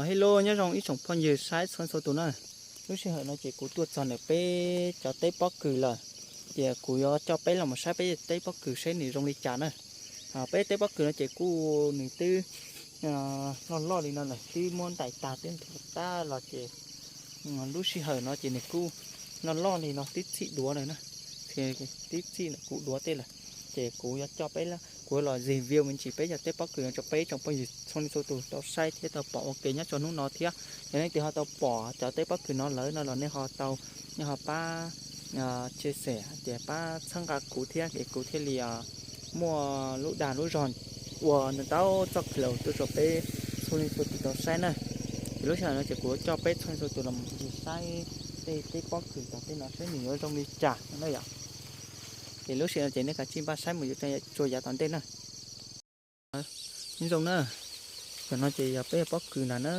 Hello, nyob zoo ib tsoom phooj ywg saib txhua txhua tus na. Lub sij hawm no ces kuv tuaj txog ntawm peb cov teb pob kws lawm, ces kuv yuav coj peb los mus saib peb teb pob kws saib nws zoo li cas na. Peb teb pob kws no ces kuj nws twb loj loj li no lawm, twb muab ntais tag twb nthuav tag los ces lub sij hawm no ces nws kuj loj loj li no twb txhij duav lawm na. Twb txhij kuv duav tej lawm, ces kuv yuav coj peb, kuv yuav los review me ntsis peb cov teb pob kws no rau peb tsoom phooj ywg txhua leej txhua tus tau saib thiab tau pom ua ke nyob rau hnub no thiab. Yog leej twg ho tau pom cov teb pob kws no lawm no los nej ho tau, nej ho pab chia sẻ ces pab txhawb nqa kuv thiab es kuv thiaj li muaj lub dag lub zog ua ntau txoj kws los tuaj rau peb txhua leej txhua tus tau saib na. Ces lub sij hawm no ces kuv coj peb txhua leej txhua tus los mus saib tej teb pob kws tom tej no saib nws yuav zoo li cas no na yom. Ces lub sij hawm no ces nej kav tsij npaj saib mus yuav tsuas yav tom ntej na. Nyob zoo na, cov no ces yog peb pob kws ntag na,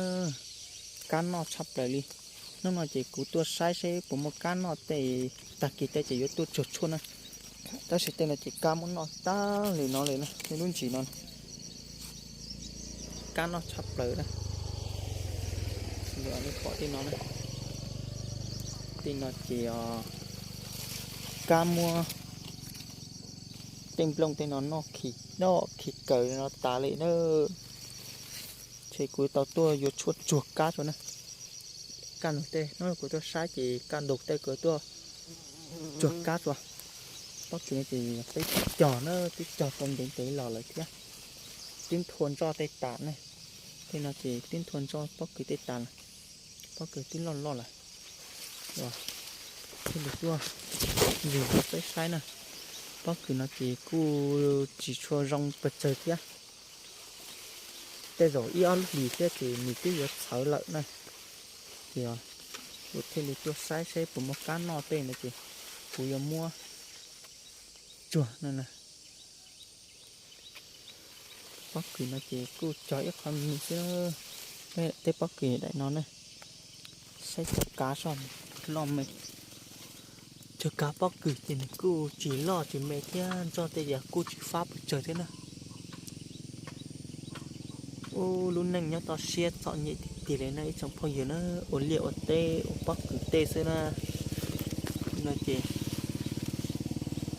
kab noj tshaj plaws li. Hnub no ces kuv tuaj saib seb puas muaj kab noj tej, tag kis tej ces yuav tuaj tsuag tshuaj na. Tab sis tej no ces kab muab noj tag li no li na, tej lub ntsis no kab noj tshaj plaws na. Nej pom tej no na, tej no ces kab muab tej nplooj tej no noj khi, noj khi kaws no tas li na. Ces kuv tau tuaj yuav tshuaj tsuag kab rau na. Kaj ntug tej hnub kuv tuaj saib ces kaj ntug tej kuv tuaj tsuag kab rau. Pob kws no ces peb cog na, twb cog tau ntev ntev los lawm thiab, twb nthua ntsoj tej tas na. Tej no ces twb nthua ntsoj pob kws tej tas lawm, pob kws twb loj loj lawm. Thiaj li tuaj rau peb saib na. Pob kws no ces kuj tsis tshua zoo pes tsawg thiab, tej zaum ib ob lub hlis thiab ces nws twb yuav txhawv lawm na. Ces kuv thiaj li tuaj saib seb puas muaj kab noj tej no ces kuv yuav muab tsuag no na. Pob kws no ces kuj cog ib qho me xwb, tej pob kws daim no na. Saib cov kab soj loj me. Cov kab pob kws ces nws kuj tsis loj tsis me thiab ntsoj tej yam kuj tsis fab pes tsawg thiab na. Ub, lub neej nyob toj siab txom nyem tiag tiag li na ib tsoom phooj ywg na, ua liaj ua teb ua pob kws tej xwb na. No ces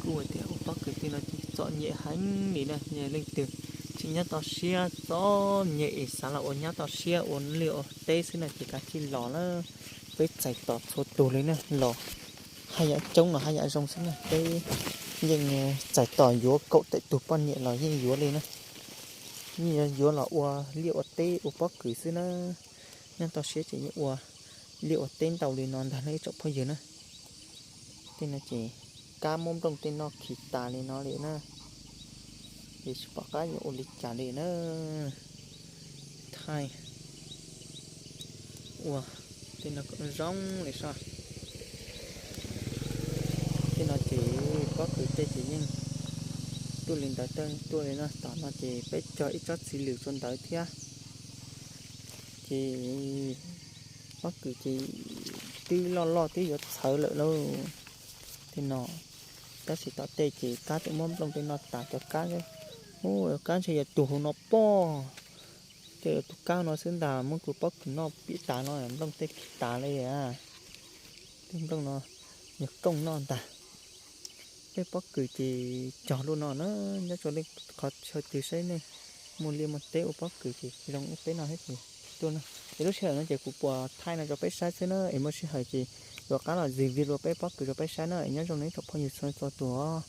kuj tias ua pob kws tej no ces txom nyem heev li na, yog leej twg tseem nyob toj siab txom nyem es xav los ua nyob toj siab ua liaj ua teb xwb na ces kav tsij los na. Peb txais tos txhua tus li na los, haj yam coob los haj yam zoo xwb na, peb yeej txais tos yuav kaum tawm tus poj niam los yeej yuav li na. Yeej yuav los ua liaj ua teb ua pob kws xwb na. Nyob toj siab ces yeej ua liaj ua teb ntau li no ntag na ib tsoom phooj ywg na. Tej no ces kab muab nplooj tej noj khi tas li no li na. Ces tsis pom qab yuav ua li cas li na. Thaij ua tej no kom zoo li soj. Tej no ces pob kws tej ces yeej tuaj li ntawd, tuaj li no tom no ces peb cog ib tsob txiv lwm rau ntawd thiab. Ces pob kws ces twb loj loj twb yuav txhawv lawm lauj. Tej no, tab sis tom tej ces kab twb muab nplooj tej noj tas cov kab. Ub, kab ntshe yog tus hauv no pob. Tej tus kab no xwb ntag muab kuv pob kws noj piam tas no nplooj tej khi tas li. Tej nplooj no yog kooj noj ntag. Tej pob kws ces cog luaj no na, nyob rau nej qhov chaw twg saib nej muaj liaj muaj teb ua pob kws ces zoo ib peb no thiab ces tuaj na. Es lub sij hawm no ces kuv puas thaij no rau peb saib xwb na, es muaj sij hawm ces yuav rov qab los review dua peb pob kws rau peb saib na, es nyob zoo nej tsoom phooj ywg txhua txhua tus os.